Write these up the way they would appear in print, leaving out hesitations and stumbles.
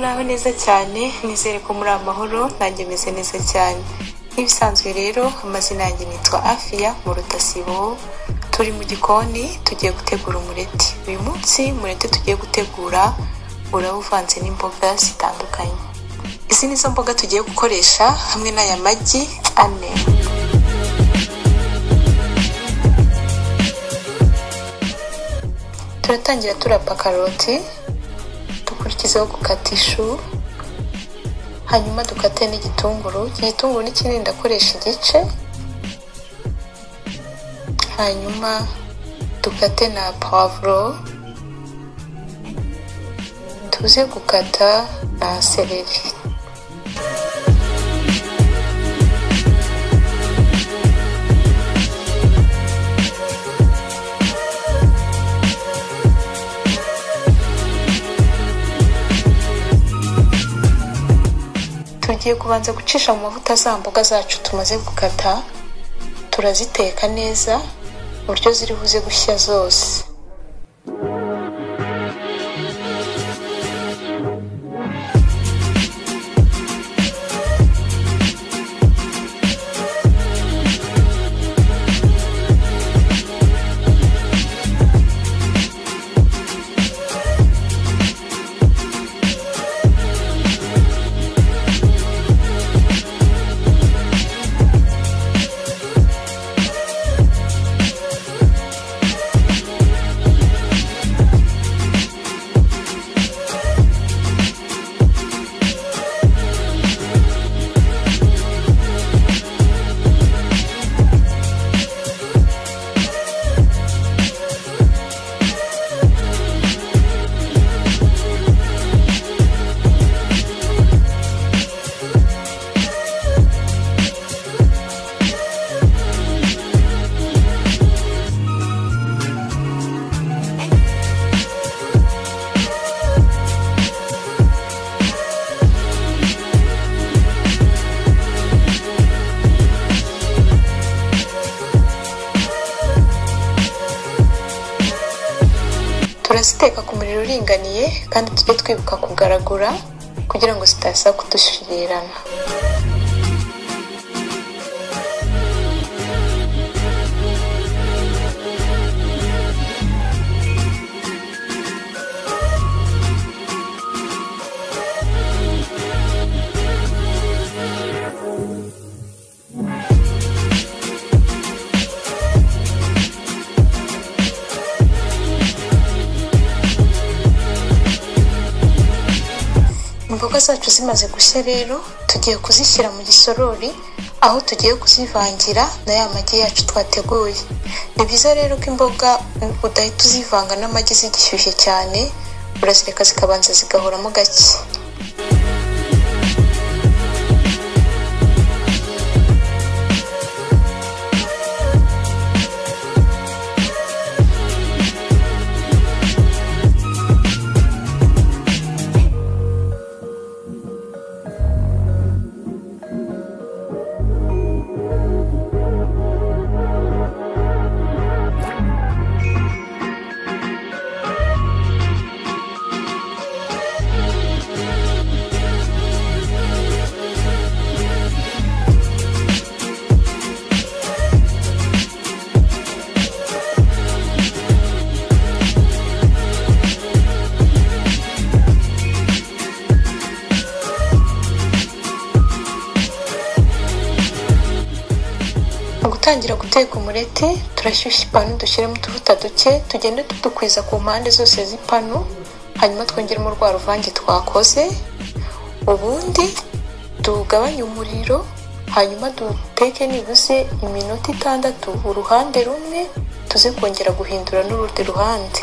Muraho neza cyane, nizere ko muri amahoro, nanjye meze neza cyane. Nk'ibisanzwe rero, amazina yanjye nitwa Afia Murutasibo, turi mu gikoni tugiye gutegura umureti. Uyu munsi umureti tugiye gutegura uraba uvanze n'imboga zitandukanye. Izi nizo mboga tugiye gukoresha hamwe n'aya magi 4. Turatangira turapa karoti, dukurikizeho gukata ishu, hanyuma dukate n'igitunguru. Iki gitunguru ni kinini, ndakoresha igice, hanyuma dukate na pavuro, tuze gukata na seleri. Tugiye kubanza gucisha mu mavuta za mboga zacu tumaze gukata, turaziteka neza uburyo ziri buze gushya zose. Turaziteka ku muriro uringaniye kandi tujye twibuka kugaragura kugira ngo zitaza kudushirirana. Imboga zacu zimaze gushya rero, tugiye kuzishyira mu gisorori aho tugiye kuzivangira na ya magi yacu twateguye. Ni byiza rero ko imboga udahita uzivanga n'amagi zigishyushye cyane, urazireka zikabanza zigahoramo gake. Gutangira guteka umureti, turashyushya ipanu, dushyiremo utuvuta duke, tugende tudukwiza ku mpande zose z'ipanu, hanyuma twongeremo rwa ruvange twakoze, ubundi tugabanye umuriro, hanyuma duteke nibuze iminota 6 uruhande rumwe, tuze kongera guhindura n'urundi ruhande.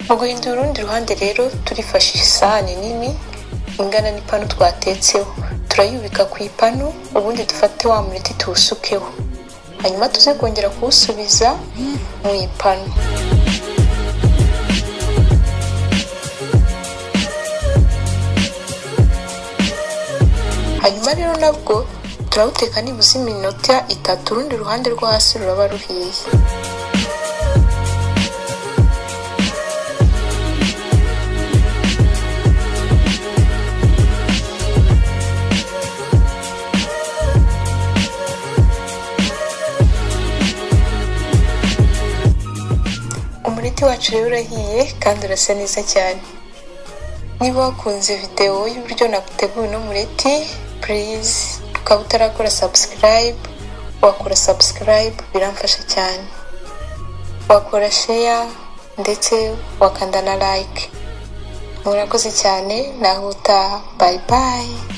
Mu guhindura urundi ruhande rero turifashisha isahani nini ingana n'ipanu twatetseho, turayubika ku ipanu, ubundi dufate wa mureti tuwusukeho, hanyuma tuze kongera kuwusubiza mu ipanu. Hanyuma rero nabwo turawuteka nibuze iminota 3, urundi ruhande rwo hasi ruraba ruhiye. Umureti wacu rero urahiye kandi urasa neza cyane. Niba wakunze videwo y'uburyo naguteguye uno mureti, please ukaba utarakora subscribe, wakora subscribe biramfasha cyane. Wakora share ndetse wakanda na like. Murakoze cyane, naho utaha. Bye bye.